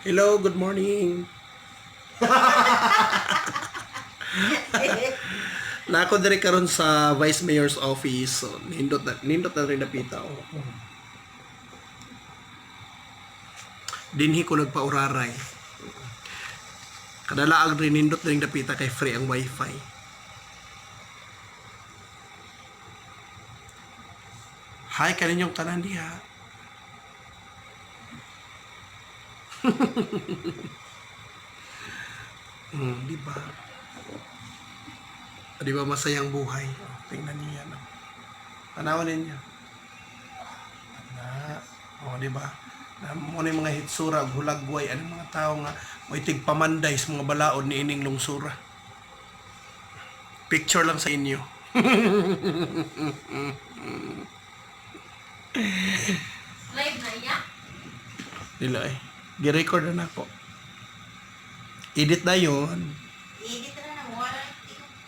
Hello, good morning. Na ako diri karon sa Vice Mayor's office. So, nindot na rin napita. Oh. Dinhi ko nagpauraray. Kadalaag rin nindot na rin napita kay free ang wifi. Hi kaninyong tanan diha. Di ba? Di ba masayang buhay? Oh, tingnan niyo yan. Oh. Tanawan ninyo. Na, oh, di ba? Na mo na yung mga hitsura, ug hulagway, anong mga tao nga mo itig pamanday sa mga balaod ni ining lungsura. Picture lang sa inyo. Live na iya? Dila eh. Gi-record na nako. Edit na yun. Edit na na, wala.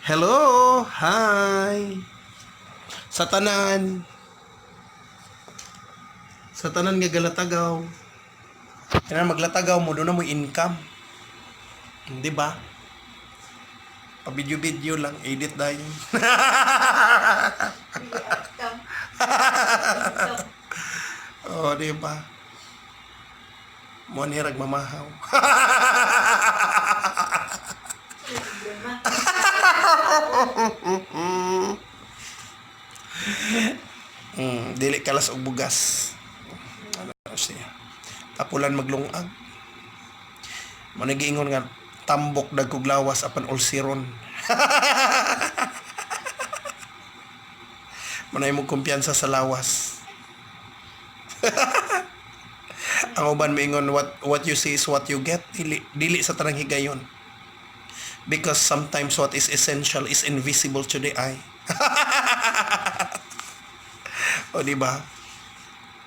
Hello! Hi! Sa tanan. Sa tanan nga galatagaw. Kaya maglatagaw mo, doon na mo income. Hindi ba? Pa-video-video lang, edit na yun. Oo, di ba? Mo ni rag mamahaw. Dili kalas og bugas. Ano siya? Tapulan maglungag. Mo giingon nga tambok dagkog lawas apan ulsiron. Mo na imong kumpiyansa sa lawas. Ang uban moingon, what you see is what you get. Dili dili sa tanang higayon. Because sometimes what is essential is invisible to the eye. O di ba?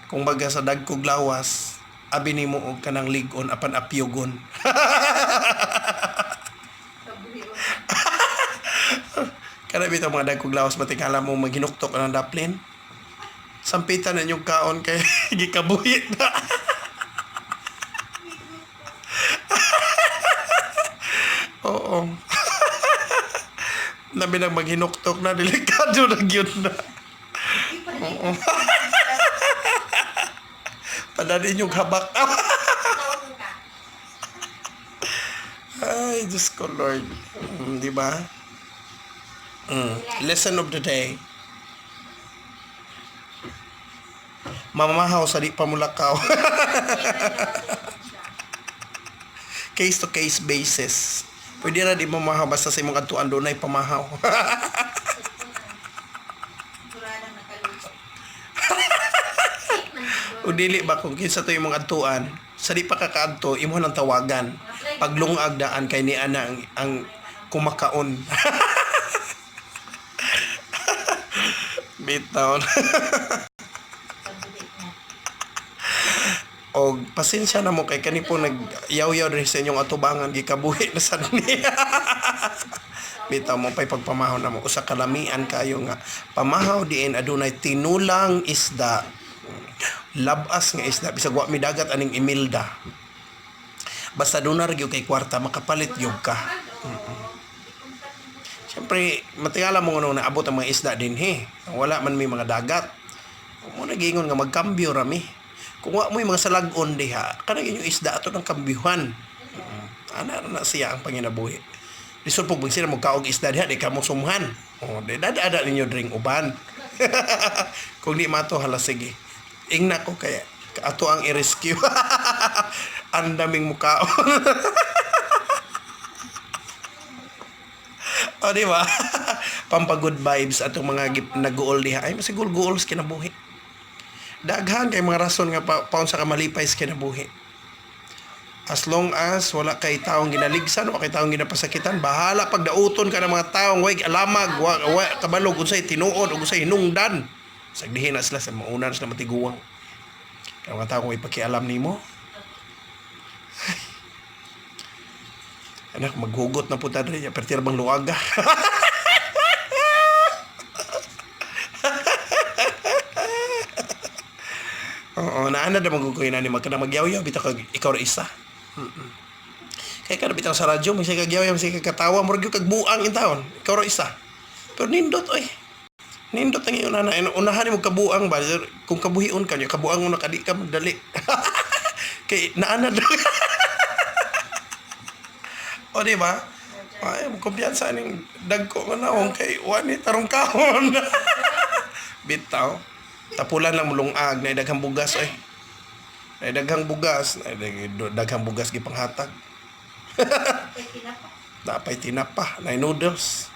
Kung baga sa dagkog lawas, abi nimo og kanang lig-on apan apyogon. Kana bitaw mga dagkog lawas matingala mo maghinuktok ang daplin. Sampitan na inyong kaon kay gikabuhi na. Oo. Nabi nang maghinuktok na, delikado na gyud na. Oo. Padali inyong habak. Ay, Diyos ko, Lord. Di ba? Lesson of the day. Mamamahaw sa di pamulakaw. Case to case basis. Pwede ra di mamahaw basta sa imong adtuan dunay pamahaw. O dili ba kung kinsa to imong adtuan, sa di pa ka kaadto imo nang tawagan. Paglungag daan kay ni ana ang kumakaon. Bitaw. Og pasensya na mo kay kani po nag yaw-yaw diri sa inyong atubangan gikabuhi na sad niya. Bitaw mo pay pagpamahaw na mo usa ka lamian kayo nga pamahaw diin adunay tinulang isda. Labas nga isda bisag wa mi dagat aning Imelda. Basta doon na gyud kay kwarta makapalit gyud ka. Siyempre, matingala mo nga naabot ang mga isda dinhi. Wala man may mga dagat. Mo na giingon nga magkambyo ra mi. Kung wa mo'y mga salag-on diha, kanang inyong isda ato ng kambyuhan. Ana ra na siya ang panginabuhi. Lisod pug sila mo kaog isda diha di ka mo sumhan. O, di dada ninyo dring uban. Kung di mato hala sige. Ingna ko kaya ato ang i-rescue. Ang daming mukaon. O, di ba? Pampa good vibes atong mga nag-goal diha. Ay, masigul goals kinabuhi. Daghan kay mga rason nga paon sa kamalipay sa kinabuhi. As long as wala kay taong ginaligsan, wala kay taong ginapasakitan, bahala pag dauton ka ng mga taong way alamag, wa kabalog unsay tinuod ug unsay hinungdan. Sagdihin na sila sa mauna na sila matiguang. Kaya mga taong way pakialam nimo. Anak, maghugot na po ta diri, pertir bang luaga. Oo, naana na magugoy na ni magkana magyawyaw bitaw kag ikaw ra isa. Kay kada bitang sa radyo, may kag yaw, may kag katawa, murag gyud kag buang in taon. Ikaw ra isa. Pero nindot oy. Nindot ang iyong nana. Unahan mo kabuang ba? Kung kabuhion ka niya, kabuang una ka di ka magdali. Kay naana daw. O di ba? Ay, kumpiyansa ning dagko nga naong kay wani tarong kahon. Bitaw. Tapulan lang mulungag na daghang bugas oy. Na daghang bugas, na daghang bugas gipanghatag. Kay tinapa. Napay tinapa, na noodles.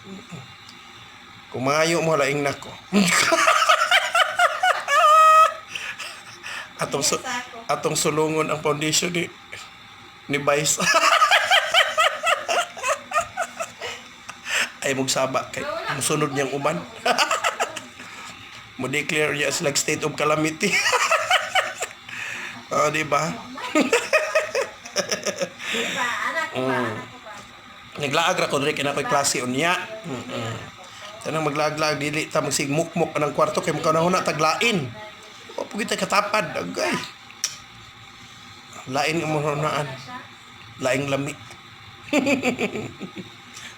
Kung maayo mo laing nako. atong su- atong sulungon ang foundation ni Vice. Ay mugsaba kay musunod niyang uban. Mo declare niya as like state of calamity. Oh, di ba? Diba? Anak ko ba? Anak ko ba? Naglaag ra ko diri kay na ko'y klase unya. Tanang maglaag-laag dili ta magsigmukmok anang kwarto kay mukaw na taglain. Wa pud kita katapad agay. Lain ang hunaan. Laing lami.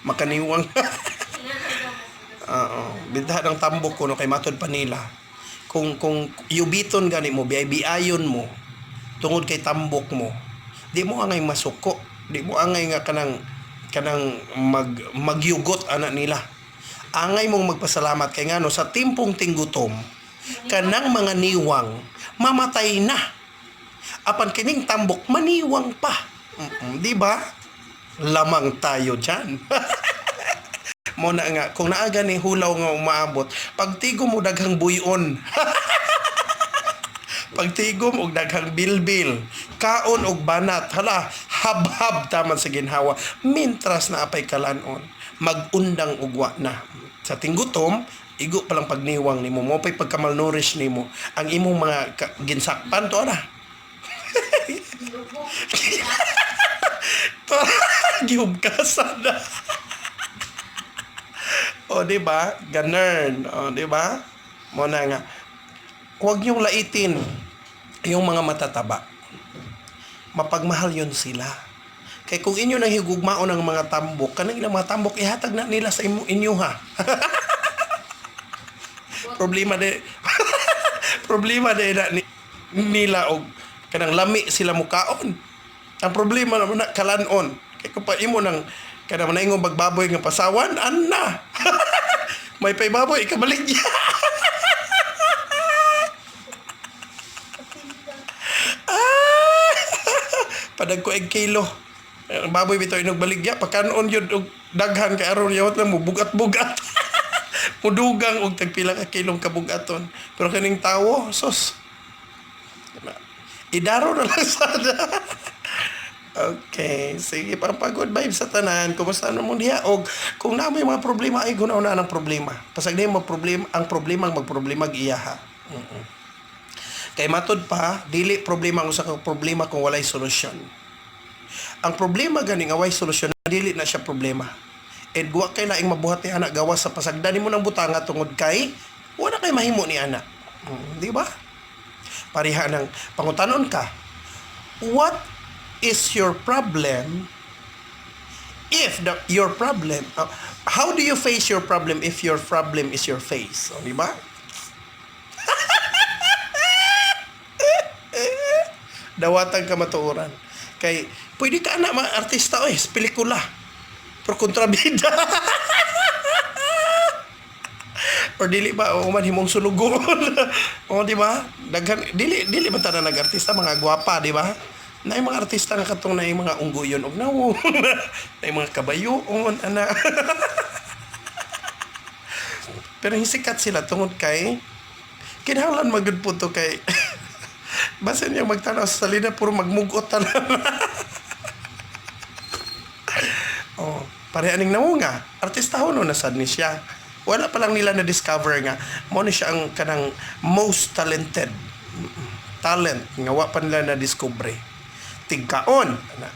Makaniwang. Oo. Bidha ng tambok ko no kay matod pa nila. Kung yubiton gani mo, biay-biayon mo tungod kay tambok mo. Di mo angay masuko, di mo angay nga kanang kanang magyugot ana nila. Angay mong magpasalamat kay ngano sa timpong tinggutom kanang mga niwang mamatay na. Apan kining tambok maniwang pa. Di ba? Lamang tayo diyan. Mo na nga kung naa gani hulaw nga umaabot, pagtigom mo daghang buyon. Pagtigom og daghang bilbil, kaon og banat, hala, habhab taman sa ginhawa, mintras na apay kalanon, magundang og wa na. Sa tinggutom, igo palang pagniwang nimo, mo pa'y pagkamalnourish nimo, ang imong mga ginsakpan to na. Lubong. To, gihubkasan na. O, di ba? Ganern. O, di ba? Mo na nga. Huwag niyong laitin yung mga matataba. Mapagmahal yun sila. Kay kung inyo nang higugmaon ang mga tambok, kanang ilang mga tambok, ihatag na nila sa inyo ha. Problema de problema de na nila og kanang lami sila mukaon. Ang problema naman na kalanon. Kay kung pa imo nang kanang naingong bagbaboy nga pasawan, anna. May paybaboy ikabaligya. Ah! Padag ko eg kilo. Ang baboy bitaw inog baligya pakanon yun og daghan kay aron yawat lang mo bugat-bugat. Mudugang og tagpila ka kilong kabugaton. Pero kaning tawo, sos. Idaro na lang sana. Okay, sige, pampagod vibes sa tanan. Kumusta na mo diha? Og kung naa mo'y mga problema, ay gunaw na ang problema. Pasag di mo problema, ang problema ang magproblema iyaha. Kay matud pa, dili problema ang usa ka problema kung walay solusyon. Ang problema gani nga walay solusyon, dili na siya problema. And wa kay laing mabuhat ni ana gawas sa pasagdan nimo ng butanga tungod kay wala kay mahimo ni ana. Di ba? Pareha ng pangutanon ka, what is your problem if your problem, how do you face your problem if your problem is your face? O, di ba? Dawatan ka matuoran. Kay pwede ka na mga artista oy, sa pelikula. Pero kontrabida. Or dili ba o man himong sulugon. O di ba? Daghan dili dili man tanan nag-artista mga gwapa, di ba? Naay mga artista nga katong naay mga unggoyon og nawong, naay mga kabayoon ana. Pero hisikat sila tungod kay kinahanglan magud po to kay basin niyang magtanaw sa salida puro magmugot tanan. Oh, pare aning nawong nga. Artista ho no nasad ni siya. Wala pa lang nila na discover nga mo ni siya ang kanang most talented talent nga wa pa nila na discover. Tigkaon. Ana.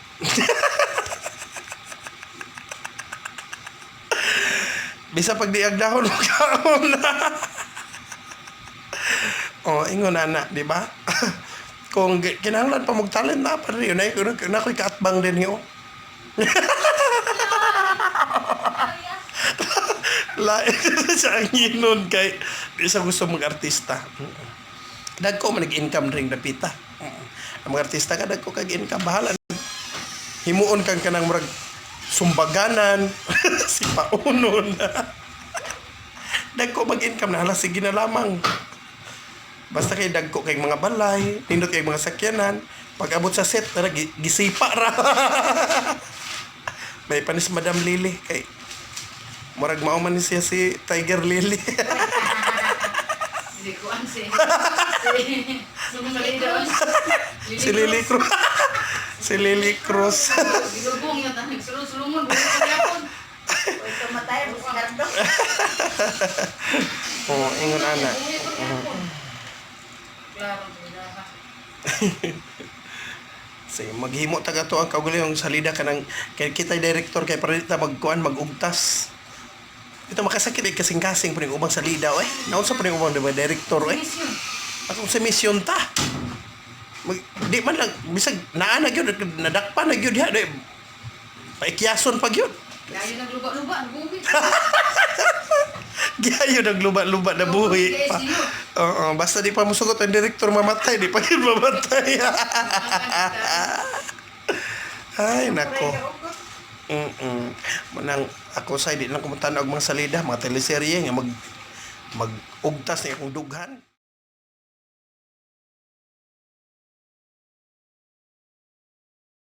Bisa pag diag dahon kaon na. Oh, ingon ana, di ba? Kung kinahanglan pa mog talent na pa rin na, na ako'y kaatbang din hiyo. Lain sa anginon kay di sa gusto mag-artista. Dagko man nag-income ring dapita. Ang mga artista ka dagko kag income, bahala. Himuon kang kanang murag sumbaganan, si paunon. Dagko mag-income na hala, sige na lamang. Basta kay dagko kay mga balay, nindot kay mga sakyanan, pag abot sa set, tara gisipa ra. May panis Madam Lily kay murag mao man ni siya si Tiger Lily. Hindi ko an si. Si Si Lily Cruz. Si Lily Cruz. Gilubong yun. Nagsulong-sulungon. Buhay ko yapon. Uy, tumatay, Ricardo. Oh, ingon ana. Buhay ko yapon. Klaro. Klaro. Sige, maghimo ta to ang kaugalingong salida kanang kay kita director kay para ta magkuan magugtas. Ito makasakit eh kasing-kasing pa ning ubang salida oy. Naunsa pa ning ubang diba, director oy. Mission. Akong sa mission ta. Mag, di man lang bisag naa na gyud nadakpan na gyud diha di. Paikyason pa gyud. Kaya nagluba-luba. Ang buhi. Giayo nagluba-luba na buhi pa. Oo, basta di pa musugot ang direktor mamatay, di pa gyud mamatay. Ay nako. Manang ako sa di lang kumutan og mga salida, mga teleserye nga mag ugtas ni akong dughan.